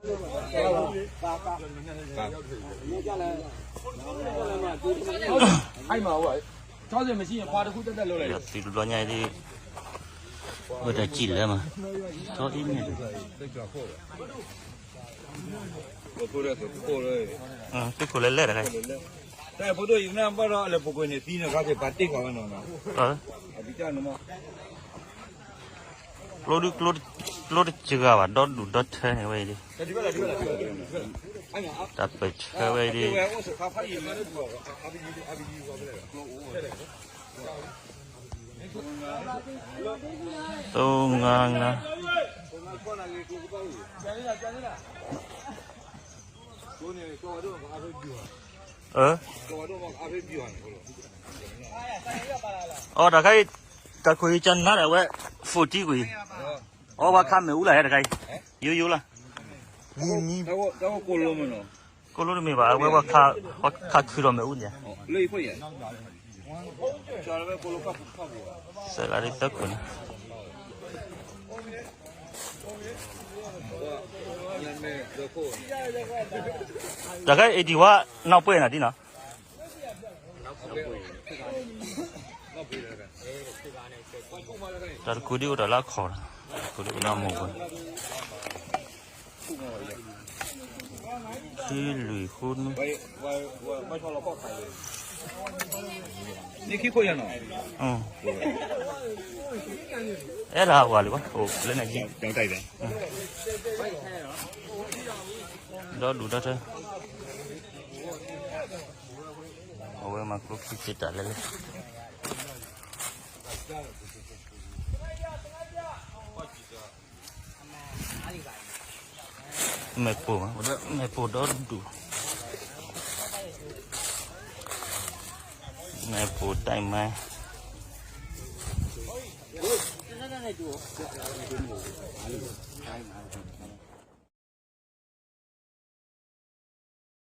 သုးတဘျီညါအံၤဒ် ဝဲတၢ်စံၣ်လၢမး, စီအ့န့ၣ်, သုးခိၣ်လၢလဲၣ်တခါအံၤ, တၢ်ဖိဒိၣ်အံၤ နဘၣ်ဒီးအလဲၤပူၤကွံာ်န့ၣ်သံန့ၣ် ခါက့ၤပာ်တ့ၢ်ကွၢ်ဝဲနီၤ, အဘံၣ်တၢ်န့ၣ်မး ကျိဒု ကျိတစှၤဘၣ် ဒီဒူၣ်ဒီထၢန့ၣ် ဝဲအံၤဒ်, တၢ်ပၢၢ်ဆၢဝဲအံၤဒ်, သိငါငါ, အၢ, အီ တၢ်ခါအံၤ, တၢ်ခိၣ်အံၤကနါဒီးဝဲ, ဖိတံကွံာ်, အီ ပှၤခးမ့ၣ်အူလၢဟဲတခါအံၤ, ယိယိလၢ, မံမံ, ကိၣ်လိတမ့ၢ်ဘၣ် အဝဲပှၤခးခုဒီးမ့ၣ်အူန့ၣ်, စဲးလးဒ်သၢခိၣ်န့ၣ် တၢ်ခါအံၤဒံးဝဲ နီၢ်ပှဲၤနၤဒ်နီၤ, တၢ်တခိၣ်ဒ်အိၣ်တၢ်လၢအခီၣ်, တၢ်တခိၣ်ဒ်အိၣ်နီၢ်မိၢ်ပှဲၤ, ခံလွံၢ်ဃုနွံ, အဲၣ်လၢဟးဝၤလံဘၣ် အိၣ်လၢန့ၣ်, ဒီဒူၣ်ဒီထၢ, အဝဲမၤကျိခံစ့တၢ်လဲၣ်လဲၣ် မဲာ်ပိၢ်, မဲာ်ပိၢ်ဒီဒူၣ်, မဲာ်ပိၢ်တၢ်မါ,